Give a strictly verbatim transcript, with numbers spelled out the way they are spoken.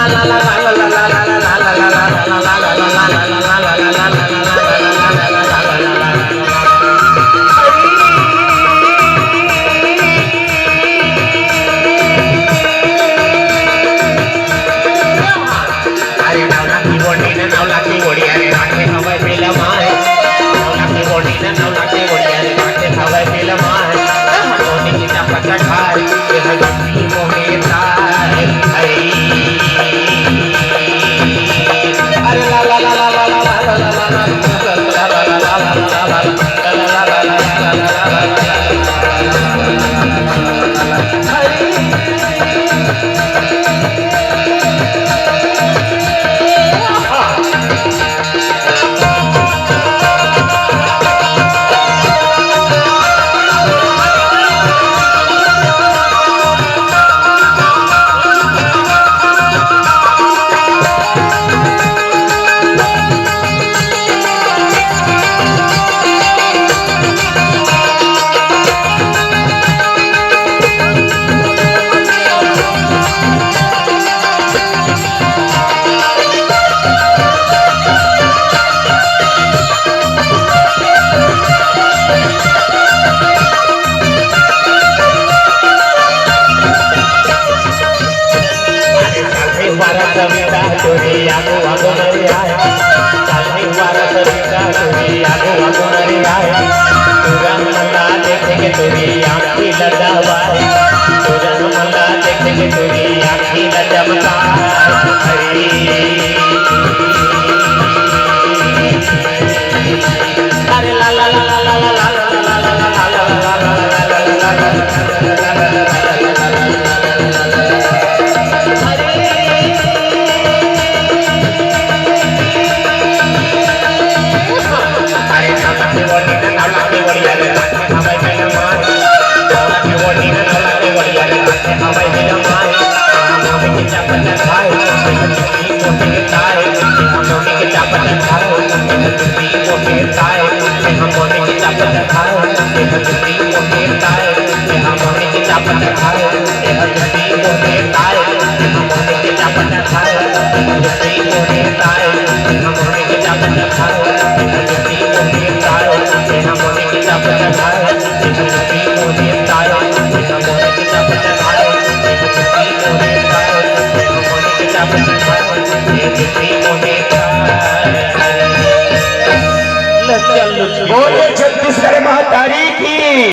अरे नवलखी बोली न नवलखी बोली, अरे राखे हवय फिल्म आए। नवलखी बोली न नवलखी बोली, अरे राखे हवय फिल्म आए। मोनी की चपक खाए, ये है गंदी मोहे ताए। अरे, अरे ला ला ला ला। काल्हि वाला सविता तोरी आगू आगू नरिया, काल्हि वाला सविता तोरी आगू आगू नरिया। तोरा मन ला देखे के तोरी आँखी ला दहवा, तोरा मन ला देखे के तोरी आँखी ला चमका। हरी। अरे ला ला ला ला। बोले छत्तीसगढ़ महतारी की।